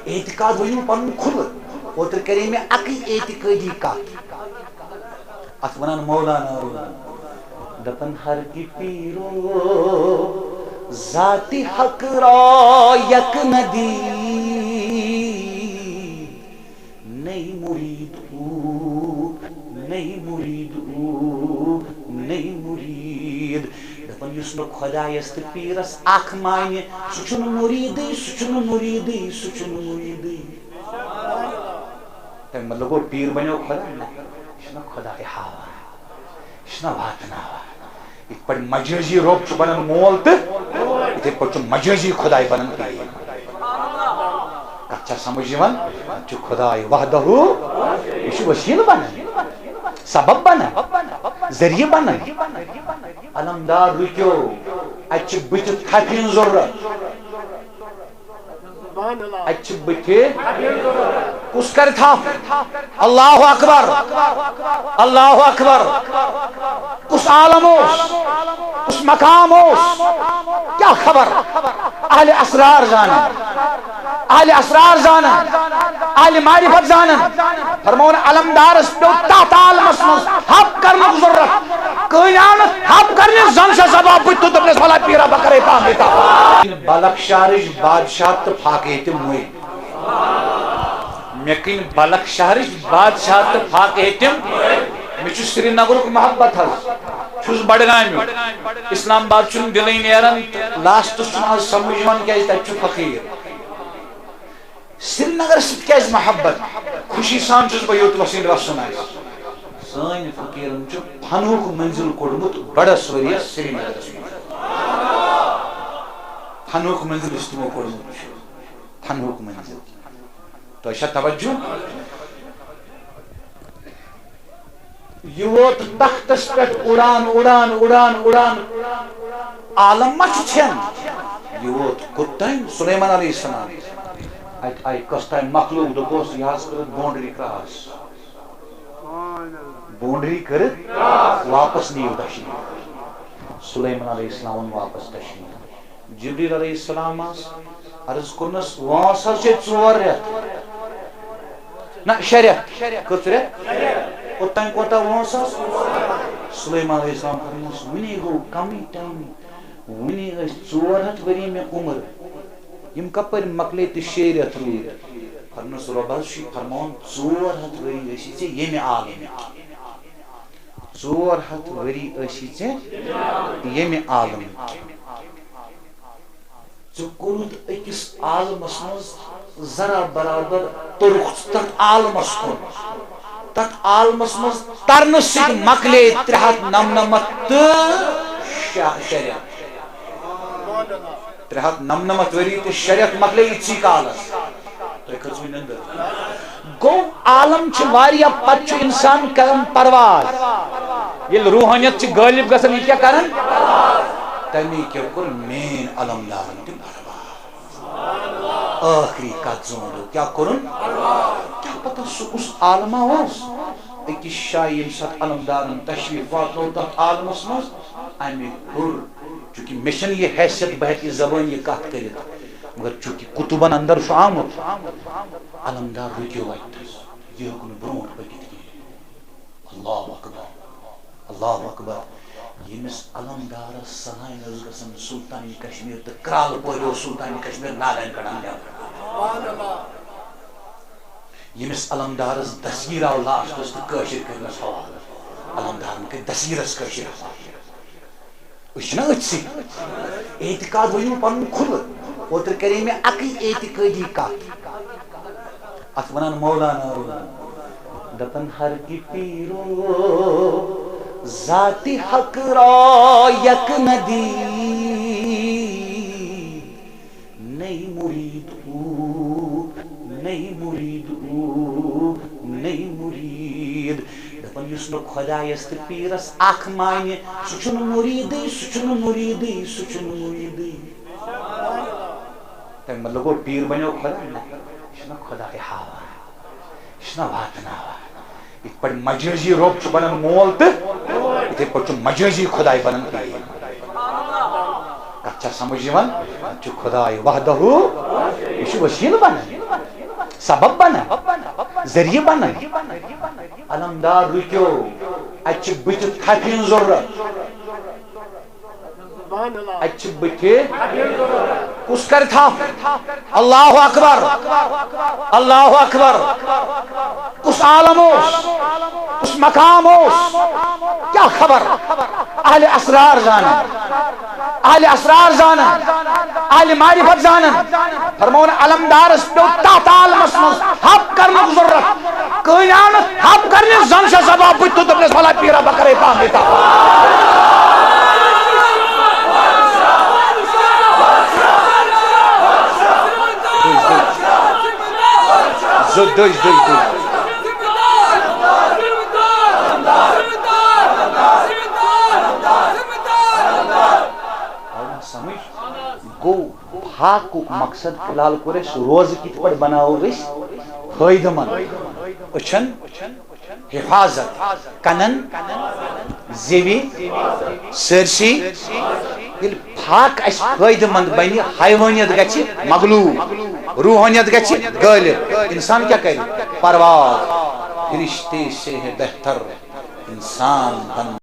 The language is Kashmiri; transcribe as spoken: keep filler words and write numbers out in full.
اعتقاد ؤنِو پنُن کھُلہٕ۔ اوترٕ کرے مےٚ اَکٕے اعتقٲدی کَتھ، اَتھ وَنان مولانا روٗدمُت۔ دَپان ہر کہِ پیٖرو ذاتِ حق را یک ندی، نئی مرید او، نئی مرید او، نئی مرید۔ دَپان یُس نہٕ خۄدایَس تہٕ پیٖرَس اَکھ مانہِ، سُہ چھُنہٕ مُریٖدٕے، سُہ چھُنہٕ مُریٖدٕے، سُہ چھُنہٕ مُریٖدٕے۔ تَمہِ مطلب گوٚو پیٖر بَنیو خۄدا؟ نہ، یہِ چھُنہ خۄداے ہاوان، یہِ چھُنہ واتناوان۔ یِتھ پٲٹھۍ مجٲزی رۄب چھُ بَنان مول تہٕ یِتھَے پٲٹھۍ چھُ مجٲزی خۄداے بَنان پیٖر۔ کَتھ چھا سَمٕجھ یِوان؟ یہِ چھُ خۄداے وحدہ، یہِ چھُ وسیٖلہٕ بَنان، سبب بَنان، ذٔریعہٕ بَنان۔ علمدار رُکیو، اَتہِ چھِ بٕتھِ تھپہِ ہٕنٛز ضروٗرت۔ اَتہِ چھِ بٕتھِ۔ کُس کَرِ تھپھ؟ اللہ اکبر، اللہ اکبر۔ کُس عالم اوس؟ کُس مقام اوس؟ کیٛاہ خبر؟ اہلِ اسرار زانن، اہلِ اسرار زانن، اہلِ معرفت زانن۔ فرمون علمدارس پیوٚو تتھ عالمس منٛز حق کرنُک ضرورت۔ کٲنۍ آو نہٕ حق کرنہِ، زن چھا زباب بٕتھِ تہٕ دوٚپنس، "ولا پیرا بکرے پاکے تا۔" بلخ شہرٕچ بادشاہ تہٕ فاقے تہِ مٔلۍ۔ مےٚ کِنۍ بلخ شہرٕچ بادشاہ تہٕ فاقے تہِ۔ مےٚ چھُ سرینگرُک محبت حظ، چھُس بڈگامیُک۔ اسلام آباد چھُنہٕ دِلٕے نیران تہٕ لاسٹس چھُنہٕ آز سمجھ یِوان کیازِ تتہِ چھُ فقیٖر۔ سرینگرس سۭتۍ کیازِ محبت؟ خوشی سان چھُس بہٕ یوٚت وسٕنۍ وسُن آسہِ۔ سٲنۍ فقیرن چھُ فنہُک منزل کوٚڑمُت بڑس ؤرِیس سرینگرس منٛز۔ فنہُک منزل یُس تِمو کوٚڑمُت چھُ، فنہُک منزل۔ تۄہہِ چھا توجہ؟ یہِ ووت تختس پٮ۪ٹھ اُڑان، اُڑان، اُڑان، اُڑان۔ عالم ما چھُ ژھٮ۪ن؟ یہِ ووت کوٚت تام؟ سلیمان علیہ السلام۔ اتہِ آیہِ کۄس تام مخلوق، دوٚپُس، یہِ حظ کٔرٕتھ boundary cross۔ Boundary کٔرٕتھ واپس نِیِو تشریٖف۔ سلیمان علیہ السلام اوٚن واپس تشریٖف۔ جبریل علیہ السلام آس عرض کوٚرنس، وٲنٛس حظ چھے ژور رٮ۪تھ۔ نہ، شےٚ رٮ۪تھ۔ کٔژ رٮ۪تھ؟ اوٚتام کوتاہ وٲنٛس حظ؟ سلیمان علیہ السلام فرموس، وُنی گوٚو کمٕے ٹایمٕے، وُنی ٲسۍ ژور ہتھ ؤری مےٚ عمر، یِم کپٲرۍ مۄکلے تہٕ شےٚ رٮ۪تھ روٗدۍ؟ فرموس، رۄب حظ چھُے فرماوان، ژور ہتھ ؤری ٲسی ژےٚ ییٚمہِ عالمٕکۍ۔ ژور ہتھ ؤری ٲسی ژےٚ ییٚمہِ عالمٕکۍ۔ ژےٚ کوٚرُتھ أکِس عالمس منٛز ذرا برابر، توٚرُکھ ژٕ تتھ عالمس کُن۔ تتھ عالمس منٛز ترنہٕ سۭتۍ مۄکلے ترٛےٚ ہتھ نمنمتھ تہٕ شےٚ، شےٚ رٮ۪تھ۔ ترٛےٚ ہتھ نمنمتھ ؤری تہٕ شےٚ رٮ۪تھ مۄکلے یِتھسٕے کالس۔ تۄہہِ کھٔژوٕ نندٕر؟ گوٚو عالم چھِ واریاہ، پتہٕ چھُ انسان کران پرواز۔ ییٚلہِ روحانیت چھِ غٲلب گژھان، یہِ کیٛاہ کران؟ تَمی کیٛاہ کوٚر مین علمدارن تہِ پرواز۔ ٲخری کتھ زونٛڈو کیٛاہ کوٚرُن؟ کیٛاہ پتہ سُہ کُس عالما اوس؟ أکِس جایہِ ییٚمہِ ساتہٕ علمدارن تشریف واتنوو تتھ عالمس منٛز، امہِ ہیوٚر، چونکہ مےٚ چھنہٕ یہِ حیثیت بہٕ ہیٚکہٕ یہِ زبٲنۍ یہِ کتھ کٔرِتھ، مگر چونکہ کتبن اندر چھُ آمُت، علمدار رُکیو اتہِ تھس، یہِ ہیوٚک نہٕ برونٛٹھ پٔکِتھ کینٛہہ۔ اللہ اکبر، اللہ اکبر۔ ییٚمِس علمدارس سنان ٲس گژھان سلطان کشمیر تہٕ کرٛالہٕ پورِ اوس سلطان کشمیر نالین کڑان نٮ۪بر۔ ییٚمِس علمدارس دستگیر آو لاسٹس تہٕ کٲشِر کٔرنس حوالہٕ۔ علمدارن کٔرۍ دستگیرس کٲشِر حوالہٕ۔ أسۍ چھِنہ أتھۍ سۭتۍ۔ اعتقاد ؤنِو پنُن کھُلہٕ۔ اوترٕ کرے مےٚ اَکٕے اعتقٲدی کتھ۔ اتھ ونان مولانا روٗدمُت۔ دپان ہر کہِ پیٖرو ذاتِ حق را یک ندی، نئی مرید او، نئی مرید او، نئی مرید۔ دپان یُس نہٕ خۄدایس تہٕ پیٖرس اکھ مانہِ، سُہ چھُنہٕ مُریٖدٕے، سُہ چھُنہٕ مُریٖدٕے، سُہ چھُنہٕ مُریٖدٕے۔ تَمہِ مطلب گوٚو پیٖر بنیو خۄدا؟ نہ، یہِ چھُنہ خۄداے ہاوان، یہِ چھُنہ واتناوان۔ یِتھ پٲٹھۍ مجٲزی رۄب چھُ بنان مول تہٕ یِتھے پٲٹھۍ چھُ مجٲزی خۄداے بنان پیٖر۔ کتھ چھا سمجھ یِوان؟ یہِ چھُ خۄداے وحدہ، یہِ چھُ وسیٖلہٕ بنان۔ سبب بنان، ذریعہ بنان۔ علمدار رُکیو، اتہِ چھِ بٕتھِ تھپہِ ہٕنٛز ضروٗرت۔ اتہِ چھِ بٕتھِ۔ کُس کرِ تھپھ؟ اللہ اکبر، اللہ اکبر۔ کُس عالم اوس؟ کُس مقام اوس؟ کیا خبر؟ اہل اسرار زانن، اہل اسرار زانن، اہل معرفت زانن۔ فرمون علمدارس پیو تحت عالمس منٛز حب کرنُک ضرورت۔ کٲنۍ آو نہٕ حب کرنہِ، زن شاہ صٲب آو بٕتھِ تہٕ دوٚپنس، "ولا پیرا بکرے پانے تا۔" دٔج، دٔج۔ زٕ دٔج، دٔج، دٔج۔ آو نہ سمجھ؟ گوٚو، فاقُک مقصد فی الحال کوٚر اَسہِ، روزٕ کِتھ پٲٹھۍ بناوو أسۍ فٲیدٕ مند؟ أچھن حفاظت، کنن، زیوِ، سٲرسٕے۔ ییٚلہِ فاق اَسہِ فٲیدٕ مند بنہِ، حیوانیت گژھِ مغلوب، روحانیت گژھِ غٲلب۔ انسان کیٛاہ کرِ؟ پرواز۔ فرشتے سے ہے بہتر انسان بن